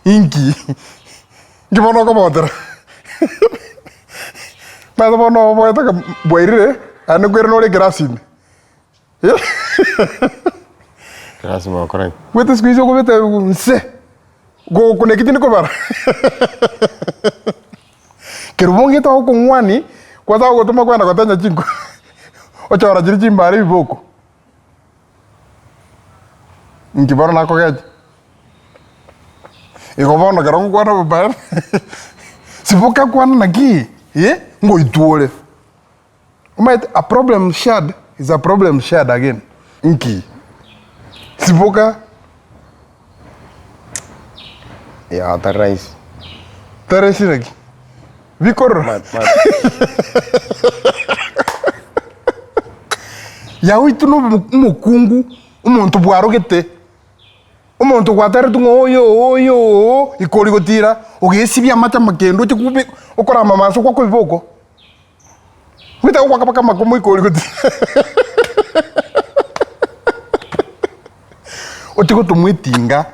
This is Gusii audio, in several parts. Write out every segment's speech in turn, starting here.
Inki? Inki bono okobotera? Omanyete bono oboete ng'a bwairire, naende nkoirana ore ekerasi ime. Ekerasi ime ogokora ki? Bwete siku hizi okobeta nse, gokuna eki tindi kobara. Kerubo ong'ete ogokong'wani, kwanza agogotoma kwenda gotenya chinko, ochora chiria chimbare ebiboko. Inki bono nakogecha? Igo bono ekero ngokwana obobaene, siboka kwana naki eh, ngoitwa ore. Omanyete a problem shared is a problem shared again. Inki? Siboka. Yaa tari rahisi. Tari rahisi naki? Bikorora. Yagoitwa na omokungu, omonto bwarogete, omonto gwateretwe ng'a oyo oo oyo oo, ikori gotira, ogesibia amache amakendu oche kobe okorama amaso kwakwa ebiboko. Omanyete gokwaka mpaka amakomo ikori gotira. Oche gotomwa etinga,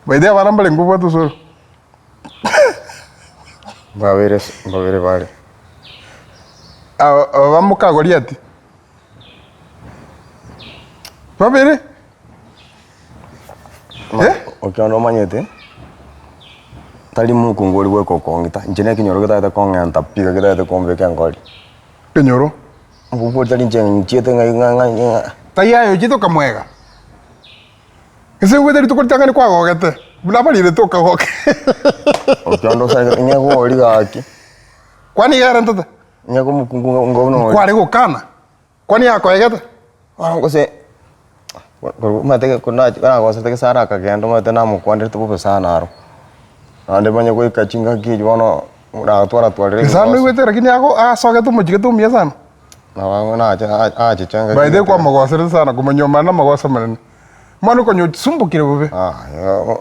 by the way abana mbarenge obwate osoro. Mbabere ase mbabere bare. Aba aba bamoka Goliati. Babere. Eh? Okio omanyete, tari mokungu oria bweka okong'ita, inche na ekenyoro getagete kong'enta pi iga getagete kombeka engori. Ekenyoro. Omokungu oria tari inche nchiete ng'a ng'a ng'a ng'a. Tai aye ochiete okamwega. Ase oigwete rituko ritang'ani kwagogete, buna abarirete okagoka. Okio osangete ng'e gori gaki. Kwani iga erentete? Ng'e omokungu ng'a buna oria. Kware gokana, kwani yakoegete? Bono gose, omanyete nagosete gese ara akagenda omanyete namokwanerete bobe sana aro. Naende manye goika chingaki echio bono natwara twarire Gese ebigoso. noigwete lakini ago asogete omochigete omuya sana. Nabo nache achiche By the way kwamogoserete sana komonyomana namagoso amanene. Omwana okonya osumbokire bobe.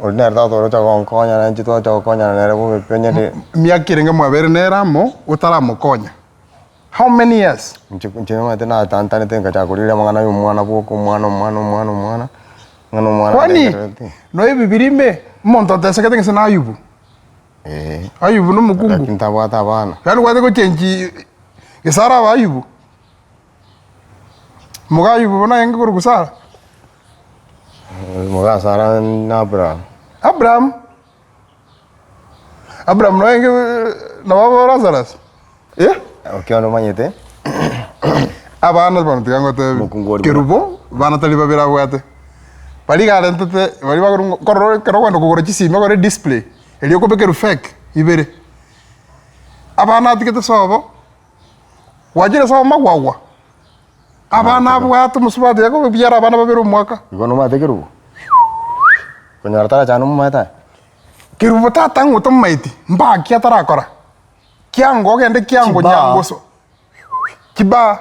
Oria nere tata oroche gonkonya na inche twacha gokonyana nere bobe pi onye ri. Emiaka erenge mwabere nere amo otaramokonya. How many years? Inche inche omanyete natantanete ngachaka korigereria amang'ana ya omwana bwoka omwana omwana omwana omwana, ng'a nomwana Kwani ndengerereti. noe ebibiria ime omonto otesegete gose na Ayubu? Eeh. Ayubu nomokungu. Lakini tabwate abana. Yaani gwate gochengi gese arabe Ayubu? Moga Ayubu bono arenge korokwa Sara? Moga Sara na Abraham. Abraham? Abraham narenge nabo abo Lazarus? Eh? Okio onde omanyete. Abana bono tiga ngotebi. Omokungu oria Kerubo, bana tari babere abwate. Baria iga arentete, baria bakorwa ng'a korora ekero okogenda kogora chisimi okore display, erio okobekerwa fake ibere. Abana atigete sobo, gwachire sobo magwagwa, abana abwate omosubati akobiara abana babere omwaka. Igo nomanyete kerubo? Konyora tarachana omomaete aye? Kerubo tata ng'o tomomaeti, mbaki atarakora, kiango ogende kiango Chibaa. nyangoso, chibaa,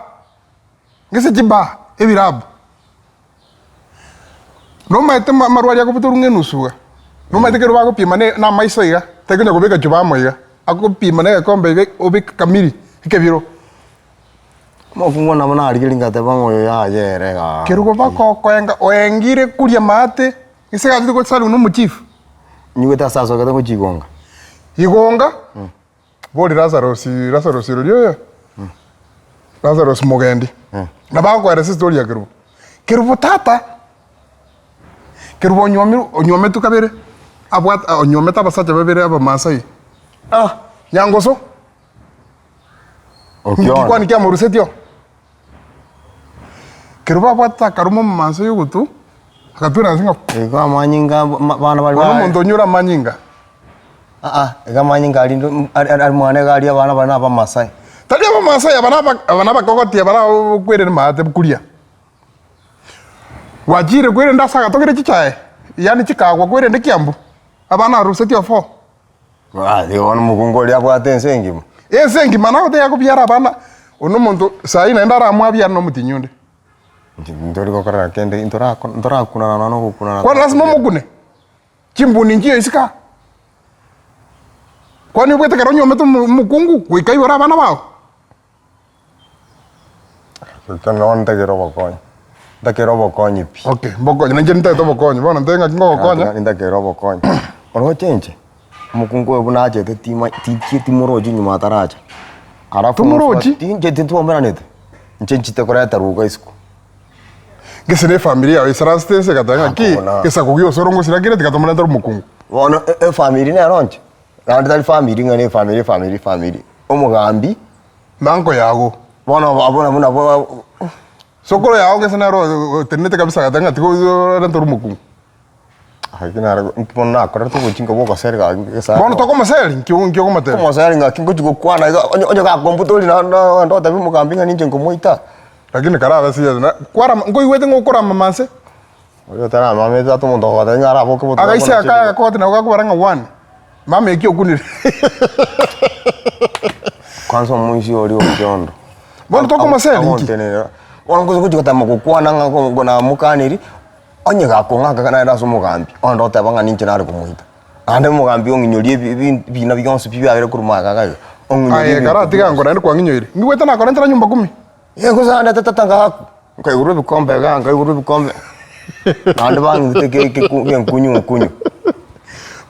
gese chibaa, ebirabu. Nomaete ma- amarwari akobutorwa ng'a enusu iga, nomaete ekero bagopima ne na amaiso iga, tari konya kobeka chuba amo iga, akopima na egekombe iga obeke kamiri, ekebiro. Omokungu nabo narigereria ngateba ng'a oyo yaya ere gaki. Kerubo bakokoenga oengire kuria maate, gese gachete gosariwa na omochifu. Nyigwete ase asogete gochia igonga. Igonga, Bori Lazarus, Lazarus oria oyo, Lazarus mogendi, nabo agokoeresa estory ya Kerubo. Kerubo tata, Kerubo onywomirwe onywometwe kabere, abwate onywomete abasacha babere abamasai, ah nyangoso, Okiondo. nkikwani kiamorusetie oo. Kerubo abwate akaruma omomasai ogotu, agatwera inse ng'a Igo amanyinga ma- bana baria bono ba- omonto onyure amanyinga. Aa, iga amanyinga aria ndo- ari ari mwane iga aria abana baria na abamasai. Tari abamasai aba naba aba nabakogoti aba nabakwerire maate kuria. Gwachire kwerende ase agatogere chichae, yaani chikagwa kwerende kiambu, abana arusetie ofo. Ah, igo bono omokungu oria abwate ense engima. Ense engima nagoteba akobiara abana, one omonto saii naende aramwe abiare na omotinyi onde. Inche ntori gokorera kende, ntorako ntorakunana nonya na ogokunana. Kwani lasima omokune? Chimbuni nchiyo isiko aa. Kwani obwate ekero onyuomete omo omokungu goika aibore abana bao? Ekio nabo ntagere obokonyi, ntakere obokonyi pi. Okay, mbokonye, nainche nintagete obokonyi, bono ntabe ng'aki ngogokonya. Nintakere obokonyi. Oroche inche, omokungu oyo buna achete tima tichi timorochi nyuma ataracha. Alafu Tomorochi? Inche titwaomeranete, inche nchite koreta ruga isiko. Gese ne efamiri yao isaransete ense egateba ng'aki, Akona. gesaku gia osoro ngosira kere tiga tomorentere omokungu. Bono e- efamiri nero inche, naende tari famiri ng'a na efamiri efamiri efamiri, omogambi. Manko yago. Bono abwo nabwo nabwo. Sokoro yago gese nere otenenete kabisa agateba ng'a tiga orente omokungu. Gaki nare nki bono nakorete obochinga bwa ogoseri gaki gesa. Bono tokomoseri nki nki okomotebia? Komoseri ng'aki ngochi gokwana iga onye onye gakombutoria naende naende otebi omogambi ng'a ninche nkomoita. Lakini karabe serious na kwarama nkoigwete ng'a okoramama nse. Oria otaramamete ata omonto ogotebia ng'a araboke botuko Agaisia akona akaya chinguru. agakoti nabo gakobara ng'a one, mama eki okunire. Kwanza omoisia oria okiondo. Bono tokomoseri nki? Agontenenera. Bono ngochi gochi gotema gokwana ng'a ngo ngo namokaniri, onye gakong'aka naende ase omogambi, onde oteba ng'a ninche nare komoita. Naende omogambi ong'inyorie ebi ebi ebina bionsi pi biabere korwa magega iga, ong'inyorie Aye ebinto karatiga bionsi. ango naende kwang'inyoire. Ngigwete nakorentera nyumba kumi. Ee gose naende tata ngakwa, nkaigorwa ebikombe igaa, nkaigorwa ebikombe, naende bang'ite ke ke genkunyu nkunyu.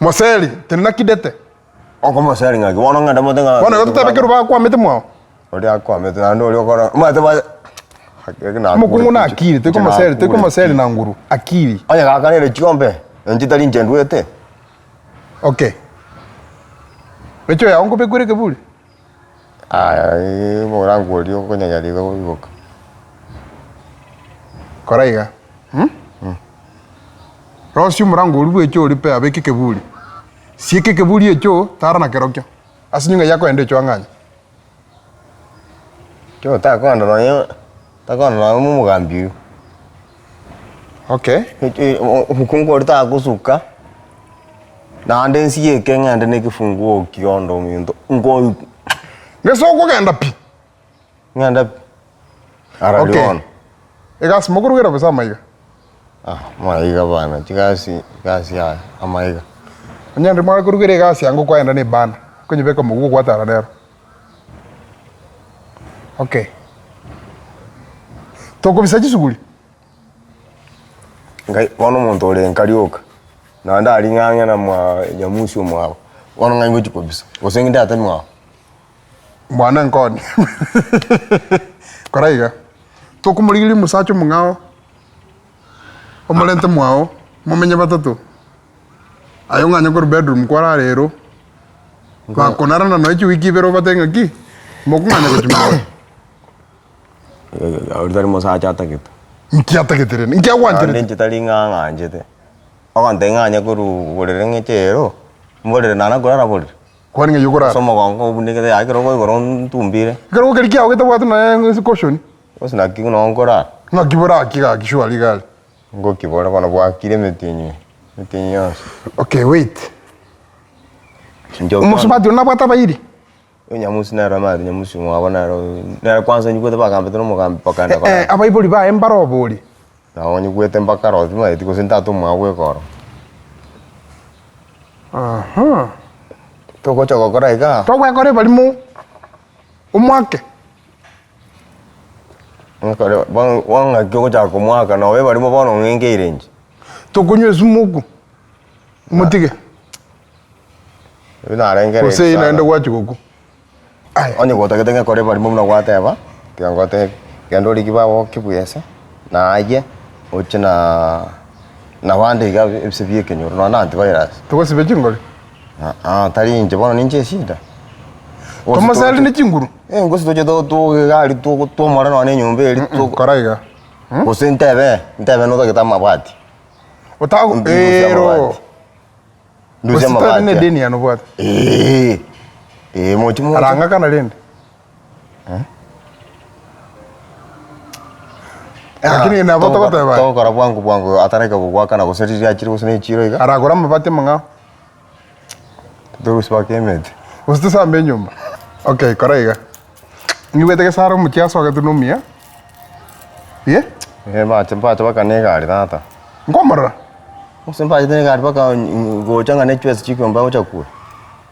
Moseri, tenena kidete. Okomoseri ng'aki, bono ng'ende mote ng'a. Bono igo totebe ekero bakwamete mwao. Oria akwamete naende oria okora, omanyete ba gaki nakure Omokungu na inche- akili, inche taikomoseri, nakure taikomoseri pi. na nguru, akili. Onye gakanire chiombe, inche tari inche ndwete. Okay. Echo yao nkobekwere ekeburi? Aya omorango oria okonyenya rigo goigoka. Kora iga, Rosia omorango oria bw'echo oria pe abeke ekeburi. Sieka ekeburi ekio, tara nakerokio. Ase nyuma yakoenda echo ang'anye. Ekio takoenda nonye, takoenda nonye omogambi oyio. Okay. Omokungu oria tagosuka, naende nsieke ng'ende na ekefunguo kiondo ominto, nko. Gese okogenda pi. Ng'ende pi, arari Okay. bono. Egasi mokorugera bosa amaiga. Ah, amaiga bana, chigasi, egasi yaya, amaiga. Onye rende mware korugera egasi yango kwaenda na ebana, okonyebeka omoguko gwatara nero. Okay. Tokobisa chisuguri? Ngai, bono omonto ore nka rioka, naende aria ng'a ang'e na mwa nyamusi omwabo, bono ng'ai ngochi kobisa, gose ng'ende ate mwabo. Mwana nkonye. Kora iga, tokomorigereria omosacha omong'ao, omorente mwao, momenye batato, aye ong'anye korwa bedroom kwarara ero, bakonarana nonya chiwiki ibere obate ng'aki, mokong'anya gochia moyo. Oria tari mosacha atagete. Nki atagete rende? Nki Naende agwancherete? inche tari ng'a ng'anchete, ogontebia ng'a ng'anye korwa borere ng'eche ero, mborere nana korara borere. Kwani ng'ai okorara? Ase omogongo obunekete yaya ekero okoigora ontumbire. Ekero keria kiago getabwati nonya caution. Gose naki noo nkorara. Ng'aki boraki gaki surely gari. Ngokibora bono bwakire emetienyi emetienyi yonsi. Okay wait. Inche okwana. Omosubati oria nabwate abairi? Onyamusi nere omanyete nyamusi omwabo nere nere kwanza nyigwete bagambete na omogambi bakagenda Eh, korara. abaibori baye mbare obori. Nabo nyigwete mpaka roho timanyeti gose ntata omwabo bweka oro. Aha. Togocha gokora igaa. Togwekora ebarimo omwake. Ng'akore bono bono ng'aki ogochaka komwaka noba ebarimo bono ong'enkeire inche. Tokonywa esmoku motige. Ebi narengereiri Gose eyio sana. naende gwachia gokwa. Aye. Onye gotagete ng'ekore ebarimo buna gwateba, tiga ngotebie, genda origie baba okebwese, naye oche na nabande iga ebise bia ekenyoro nonya na antivirus. Togosibe chingori. Aa tari inche bono ninche eshida. Gose Tomoseri toche- ne chinguru. Eh, gose toche to- to egari to- twomore nonya na enyomba eria to- Kora iga. gose ntebe, ntebe notagete amabati. Otago Ndusia ero. amabati. Ndusia Gose tari amabati ne aya. edeni yane obwate. Eeh, eh mochi mocha. Arang'akana rende. Lakini nabo togoteba. Togokora bwango bwango atareka gogwakana gose riria achire gose na echiro iga. Aragore amabati amang'ao. Torusia mpaka emete. Gose tosambe enyomba. Okay, kora iga. Nigwete gesare omochie asogete na omuya. Ye? Eh, mbache mbache mpaka na egari tata. Nkomorora. Gose mbachete na egari mpaka gocha ng'a ne chibesa chikomba gocha kure.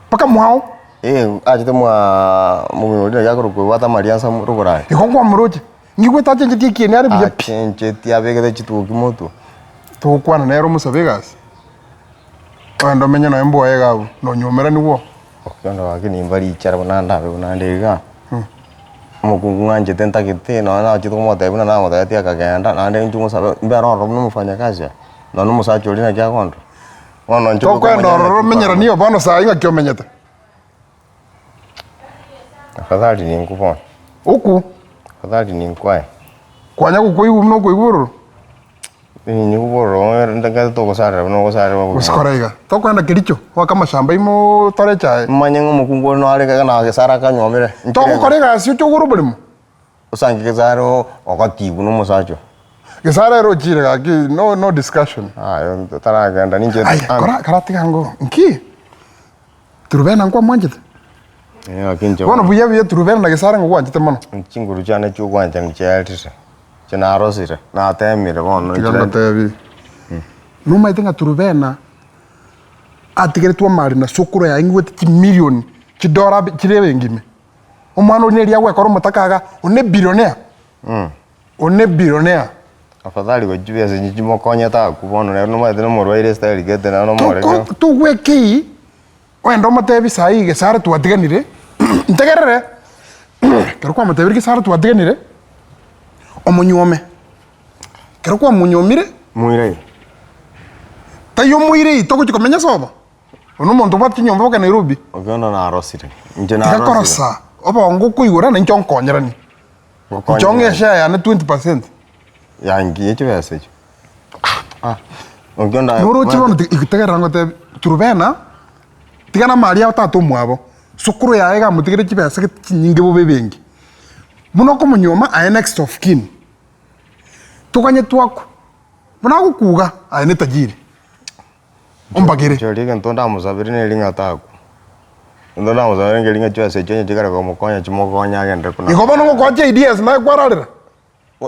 Mpaka mwao. Eh, achete mwa omong'ina oria naki akorokwa obwate amariansa rogoro aye. Igo nkwamoroche. Ngigwete achenchetie ekieni are buya pi. Achenchetie abegete chituki motwe. Togokwana nere omosabe egasi, ogende omenye nonya mbwaye iga abwo, nonywomerani bwo. Okende gaki nimba richara buna ndabe buna nde igaa, omokungu ng'anchete ntagete nonya nachete komotebia buna namotebetie akagenda, naende inche ngosabe mbere ororo buna omofanyakazi oye, nonya omosacha oria naki akondora. Bono inche Tokoenda okomanya ororo naki omenyeranie nkorora. bono saa hii ng'aki omenyete. Afadhali ninkwe bono. Okwo. Afadhali ninkwe aye. Kwanya gokoigwa buna okoigwa ororo. Ninyigwe bororo ntagete togosarera buna ogosarera obogima. Gose kora iga, tokoenda Kericho goaka amashamba ime otore echae. Manye ng'a omokungu oria nare iga na gesare akanywomire. Togokora egasi oche ogore oboremo. Osange gesare ogotigwa na omosacha oo. Gesare ere ochire gaki no no discussion. Aye taragenda ninche. Aye kora kora tiga ngo nki? Turubena nkwamwanchete? Eh, gaki inche Bono buya buya Turubena na Gesare ngogwanchete mono. Chinguru chiane chi'ogwanchani chiaerire, chinarosire, natemire bono Tiga nchire- ngotebi. Nomaete ng'a Turubena atigeretwe amari na sokoro yaye ng'igwete chimilioni chidora chire ebenki ime. Omwana oria neri agwekora omotaka iga, one billionaire. One billionaire. Afadhali gochia chibesa echi chimokonyete akwo bono nere nomanyete nomorwaire estyle gete nere nomoremia. Toko togwekei ogende omotebi saii gesare twatiganire ntegerere ekero kwamotebirie gesare twatiganire omonyuome, ekero kwamonyuomire Moirei. taiyo omoirei togochia komenya sobo, oyo na omonto obwate chinyomba mpaka Nairobi. Okio narosire, inche Tiga narosire. korosa obongo okoigora nainche onkonyeranie. Inche ong'e eshare yane 20%. Yangiye chibesa echio. Ah, okio nda- Noroche bono tegerera ngotebi, Turubena, tiga namari ao tata omwabo, sokoro yaye iga amotigere chibesa gete chinyinge bobe ebenki. Buna okomonyuoma aye next of kin, toganye twakwa, buna agokuga aye ne tajiri. Ombagere. Inche oria egento ndamosabere neri ng'a takwa. Egento ndamosabere nkeri ng'a chibesa echio onye chikare komokonya chimokonye agenderere kona. Igo bono ngokoa chiideas naye kwararera.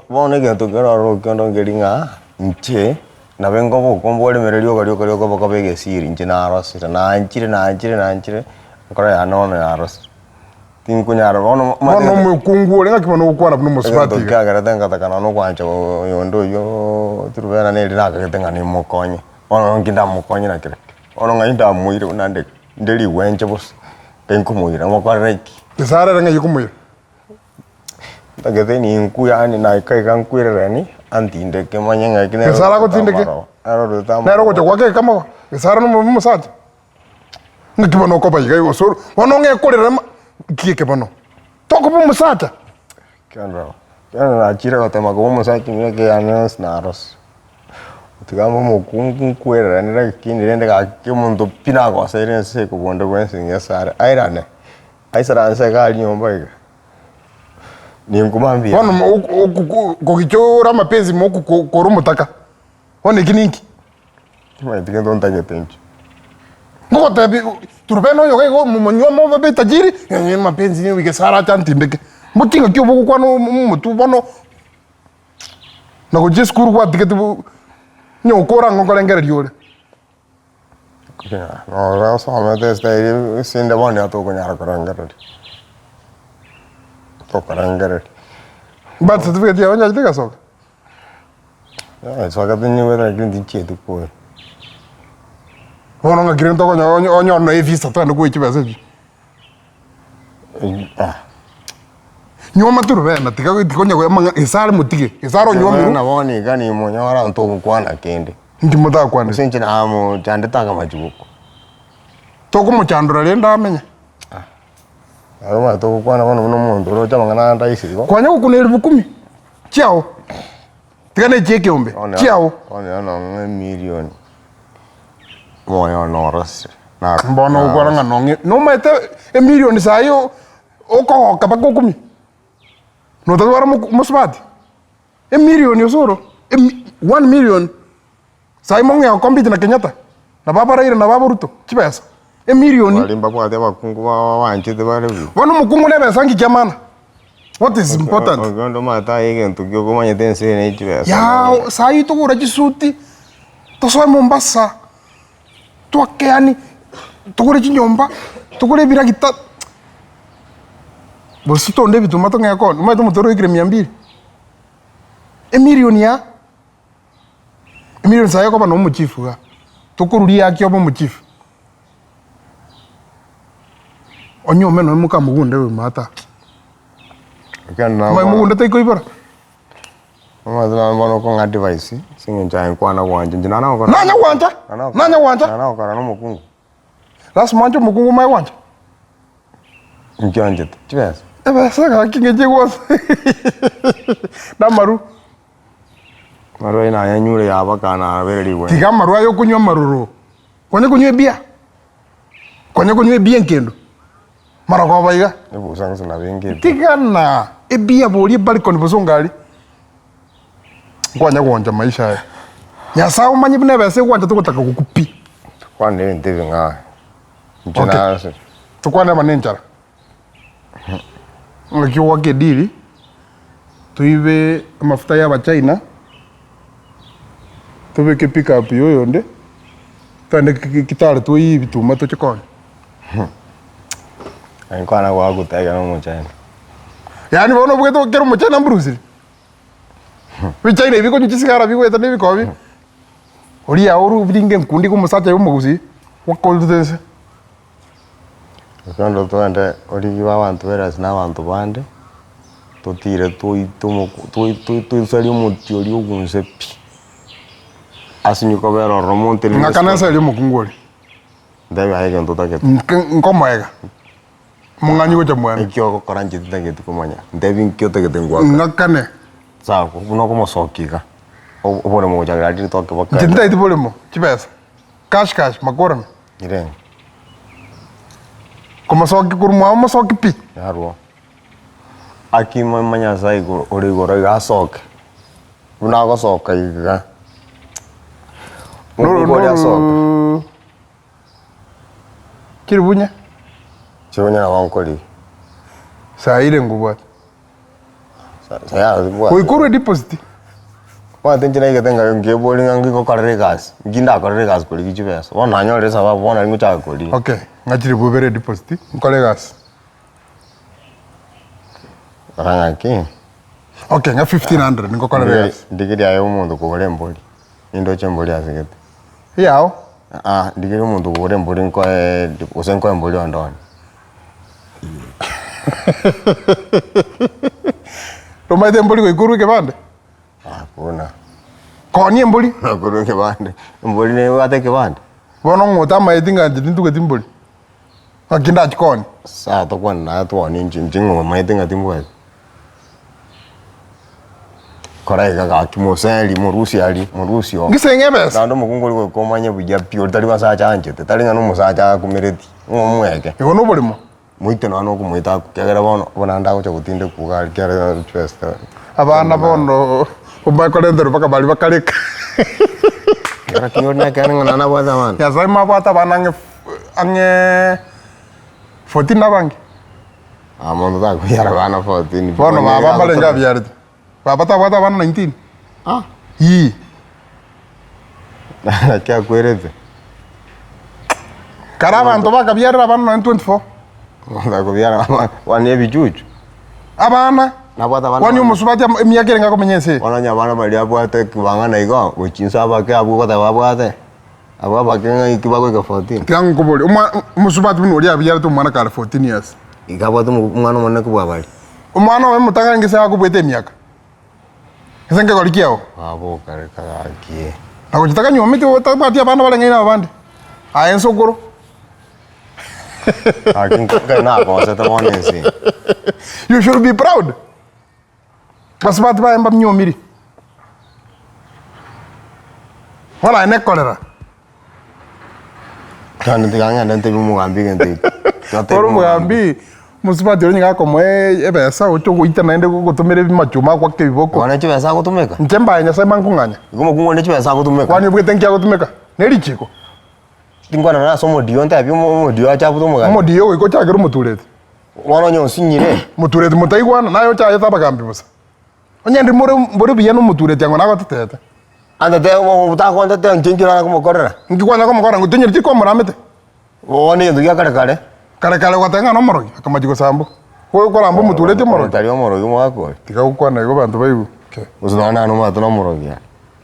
Bono egento kere ororo okio nkeri ng'a inche nabe nkoboka mboremere rioka rioka rioka bokoba egesiri inche narosire naanchire naanchire naanchire enkoro yane bono yarosire. Tinkonyara bono Bono omokungu ore ng'aki bono ogokwana buna omosubati Egento iga. kiagerete ngataka nonya nokwancha oyonde oyio Turubena neri nakagete ng'a nimokonye, bono nki ndamokonye na kerokio, bono ng'ai ndamoire buna nde nde rigwenche bosa, tinkomoira mokorere ki? Gesare ere ng'ai okomoira? Ntagete ninkwe yaani naika iga nkwererani antindeke manye ng'aki nere Gesare agotindeke? nere orwete Nere amarogo. ogocha goaka egekamago? Gesare nomo omosacha? Naki bono okoba iga gose oro bono ong'e korera ma ki eke bono? Tokoba omosacha? Kero kero nachire gotema koba omosacha emiaka yane yonsi narosire, tiga mbe omokungu nkwererane lakini rende gaki omonto pi nagoseire ense eye kobua onde bwensi ngesare airane, aisaranse iga aria nyomba iga, ninkuma mbuya. Bono mo oku oku kogicha ore amapenzi moku ko kore omotaka, bono eki ninki? Timanyeti gento ntagete inche. Ngogotebi Turubena oyo iga igo omonyuoma obe be tajiri, eh mapenzi nigo gesare ache antindeke. Mbochi ng'aki obe ogokwana omotwe bono, na gochia esukuru gwatigete bo onye gokora ang'e nkorengereria ore. Noro osomete estyle esinde bono nigo tokonyara korengereria, tokorengereria. Birth certificate yago nchachete egasoka? Esokete nyigwete lakini tinchieti koywa. Bono ng'aki rende tokonya onye onyore nonya evisa togende koywa chibesa echio. Nyuoma turubena tiga tiga onya amang'ana gese are motige, gese are onywomirwe. Buna bono iga nimonyora ntogokwana kende. Inki motakwane? Ase inche namochandete akamachuko. Tokomochandora rende amenye. Nabo omanyete togokwana bono buna omonto oroche amang'ana ande aise igo. Kwanya gokuna elifu kumi chiao, tiga na echia ekeombe chiao. Bono nong'e emilion, moyo one orosire. Bono ogokwana ng'a nong'e, nomanyete emilion saii okogoka mpaka okumie, notatwara mosubati, emilion ase oro, emi one million. Saii mong'ea gocompete na Kenyatta, na baba Raila na baba Ruto, chibesa, emilioni. Baria mbabwate abakungu bao banchete bare buya. Bono omokungu na ebesa nki kia maana? What is important? Okio ndomanyete aye egento ki okomanyete ense eye ne chibesa. Yaaa saii togora chisuti, tosoe Mombasa, twake yaani togore chinyomba, togore ebiragita, gose tonde ebituma tong'ee koonia, omanyete omote ore oikire mia mbili. Emilioni aa, emilioni sayi okoba na omochifu igaa, tokoruria haki obe omochifu. Onyuome nonya mokamogunde oyo maata. Ekero Omae nabo mogunde taikoibora. Omanyete nabo bono okong'a advice ase eng'encho aye nkwana gwancha inche nana gokora Nanya gwancha, nanya gwancha. nana gokora na omokungu. Lasima oanche omokungu omae gwancha. Inki oanchete? Chibesa? Ebesa gaki ng'eche gwansa namaru. Amarwa aye nayanyure yabaka nabere rigwembe. Tiga amarwa aye okonywa amaroro. Kwanya konywa ebia? Kwanya konywa ebia enkendo? Marogoba iga. Ebusa gose nabo enga ebia. Tigana ebia boria ebalcony bosongo aria. Nkwanya gwancha maisha aya. Nyasae omanye buna ebesa egwancha togotaka gokwa pi. Kwana ebinto ebi ng'a inche Okay. nase. Tokwane aba nenchara. Ng'aki ogoaka edili, toibe amafuta ya abachina, tobeke pick up ya oyonde, togende kitale toiye ebituma toche koonia. Aye nkwana gwagutebia na omochena. Yaani bono obwate kera omochena mbrusiri? Ebichina ebi bikonywa chisigara bigoeta na ebikobi, oria oru biringe enkundi iga omosacha oye omogusii, gwakorire ense. Ekero togende origie abanto berasi na abanto bande, totire toite omoko toi toi toisarie omotia oria ogunse pi, asinye kobera ororo monto rende Ng'akana nse aria omokungu oria. Ntebi aye egento otagete. Nke- nkomoega, mong'anyi gocha mwane. Eki ogokora inche tintageti komanya, ntebi nki otagete ngwakane. Ng'akane. Sawa, buna okomosokia iga, oboremo gochakera aria ritoke Inche baka tintageti boremo, chibesa, cash cash, makorano. Irenge. Komosoki korwa mwao mosoki pi. Yarwo. Aki mama Nyasaye igoro ore igoro iga asoke. Buna agosoka iga. Mokungu oria asoke. Chiribunya. Chiribunya nabo nkorigia. Saire ngobwate. Saya bwate. Goika orwe deposit. Bwate inche naigete ng'a nkebori ng'a ngigokorera egasi, nki ndakorere egasi korigia chibesa, bono nanyorire esababu bono nari ngochaka korigia. Okay, ng'a chiribu ibere edeposit, nkore egasi. Rora ng'aki, Okay, ng'a 1500 nkokorera egasi. ndigerie aye omonto kogora embori, nindoche embori ase gete. Eyao? Aa, ndigerie omonto okogora embori nkoe gose nkoe embori onde one. Omanyete embori goika orwe ekebande? Hakuna. Koonia embori? Nakorwa ekebande, embori nebwate ekebande? Bono ng'o otamaeti ng'a inche tintugeti mbori? Ng'aki ndachikoonie? Sawa tokwane naye twaonie inche inche ng'o omanyete ng'a timbwati? Kora iga gaki moseri morusie aria morusie oo. Ngise ng'e ebesa? Naende omokungu oria goika omanye buya pi oria tari basacha anchete, tari ng'a na omosacha akumereti, ng'a omweke. Igo noborimo. Moite nonya na okomoita akwe, ekiagera bono, bono naende agocha gotindekwa iga aria ekiagera chibesa Abana bono obakorenterwa mpaka baria bakareka. Lakini ore nekeene ng'a naende abwate abana. Nyasae mabwate abana ang'e ang'e 14 abange. Ah, monto takobiara abana 14. Bono baba mbarenge abiarete. Baba tabwate abana 19? Ah. Ii. Naki akwerete. Kare abanto bakabiarera abana nonye 24. Monto akobiara abana, kwane ebichuchu. Abana. Nabwate abana Kwani bane. omosubati am- emiaka erenge akomenya ense eye? Bono onye abana baria abwate kibang'ana igo, gochia inse abake abwo ogoteba abwate, abwo abake ng'a inki bagoika 14. Tiga nkoborie, omwa- omosubati buna oria abiarete omwana kare 14 years. Iga abwate omo- omwana omonene kobua baria. Omwana oye omotang'ani ngese akobuete emiaka, gese nkegori kiao. Baboka reka gaki. Na gochia takanyuometi otabwati abana bareng'aine abande, aye nsokoro. Gaki nkai nagosete bono ense eye. You should be proud. Basubati baye mbamnyuomiri. Bono aye nekorera. Bono tiga ng'ende ntebie omogambi egento eke. Tiga ntebie Bono omogambi, omosubati oria nigo akomoa ebesa oche ogoita naende gogotomera ebimachuma agoake ebiboko. Bono chibesa agotumeka? Inche mbaye Nyasaye mankong'anya. Igo omokungu onde chibesa agotumeka? Kwani obwete nki agotumeka? Ne richiko. Tinkwana nase omodio ntebie omodio ache abute omogati. Omodio goika ochakere omotureti. Bono onye osinyire. Motureti motaigwana, naye ochayete abagambi bosa. Onye ndi more mbore buya na omotureti ango nagotetete. Antete takontete inche inki nare komokorera? Inki kwanya komokorera ng'o tonyareti komoramete? Bono egento gia kare kare. Kare kare ogoteba ng'a nomorogi, akamachia gosambwa. Gokoramba omotureti omorogi. Tari omorogi omogaka oria. Tiga gokwana igo abanto baigwe. Gose nonya nane omanyete nomorogi aye.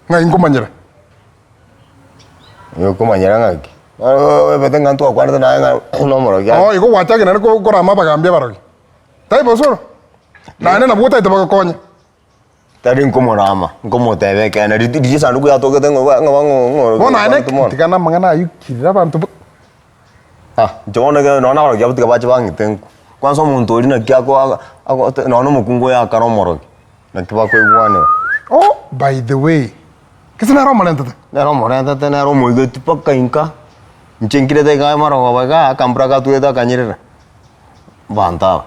Ng'ai nkomanyera? Oyo okomanyera ng'aki? Oebete ng'a ntwakwanete naye ng'a nomorogi aye. Oo igo gwachakire naende ko- korama abagambi abarogi. Taibo osoro? Naende nabwo otagete bagokonye. Tari nkomorama, nkomotebia ekeene, ri- riria esanduku yatogete ng'a ng'a ng'a Bono naende tiga namang'ana ayio kirire abanto ba. Ah, inche bono ekero nonya nabarogi abwo tiga bache bang'ite nkwe. Kwanza omonto oria naki ako aga agote nonya na omokungu oye akare omorogi, naki bakoigwanera. Oh by the way, gese nere omorentete? Nere omorentete nere omoigeti mpaka inka, inche nkirete igaa marogoba igaa, akambura gatwete akanyerera, abanto aba,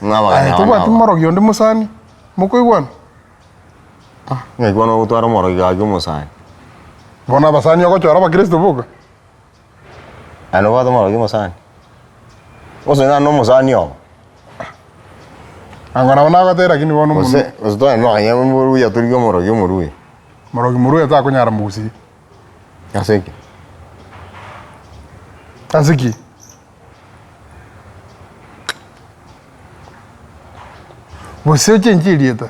ng'a abageni Aye aba tobwati naba. morogi onde mosani, mokoigwana? Ng'aki bono ogotwara omorogi gaki omosani? Bono abasani ogochora abakristo boka? Aye nobwate omorogi omosani? Gose nane na omosani oo? Ango nabo nagotebia lakini bono omonwe. Gose gose twagenda nonye omoruya torigie omorogi omoruya. Morogi moruya takonyara mogusii. Ase ki? Ase ki? Gose ochenchie erieta.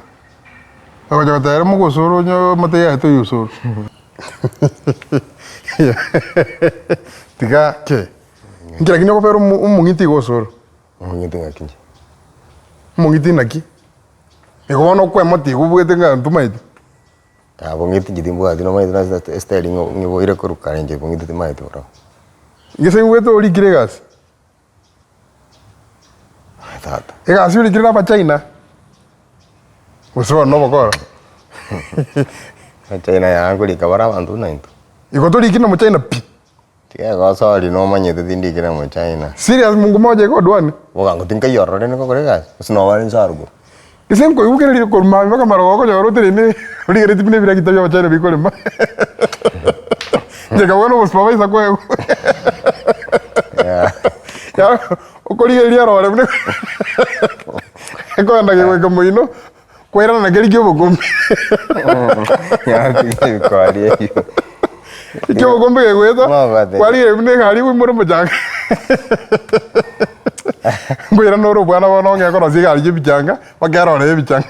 Ogocha gotebera omogosoro onye omote yaye toyosoro. Tiga ke. Inki lakini okobera omo omong'iti igo osoro? Omong'iti ng'aki inche? Omong'iti naki? Igo bono okwemoti igo obwete ng'a ntomaeti. Ah bong'iti inche timbwati nomanyete nase estyle ng'o ng'iboire korwa kare inche bong'iti timaeti borobwo. Gese obwete orikire egasi? Aye tata. Egasi orikire na abachina? Gose bono nobokora? Abachina yaya nkorika bare abanto buna intwe. Igo torikire na omochina pi? Tiga egosori nomanyete tindikire na omochina. Serious mungu moja igo odwane? Bogango tinkaiyo ororo rende ngokora egasi, gose noba bare inse aruguru. Gese nkoibukereria korwa mambia mpaka marogoba okonyora oteneine origereti buna ebiragita bia abachina bikorema. Inche nkabua na obosupervisor koegwa. Yaani okorigereria erore buna ekogenda kegoika moino, kwairana na keria kia obokombe. Ebikori ebio. Ekia obokombe kegoeta, Mobate. kwarigereria buna egari ekoimora omochanga. Nkoirana ore obwana bono ong'e korosia egari ya ebichanga, mpaka erore ya ebichanga.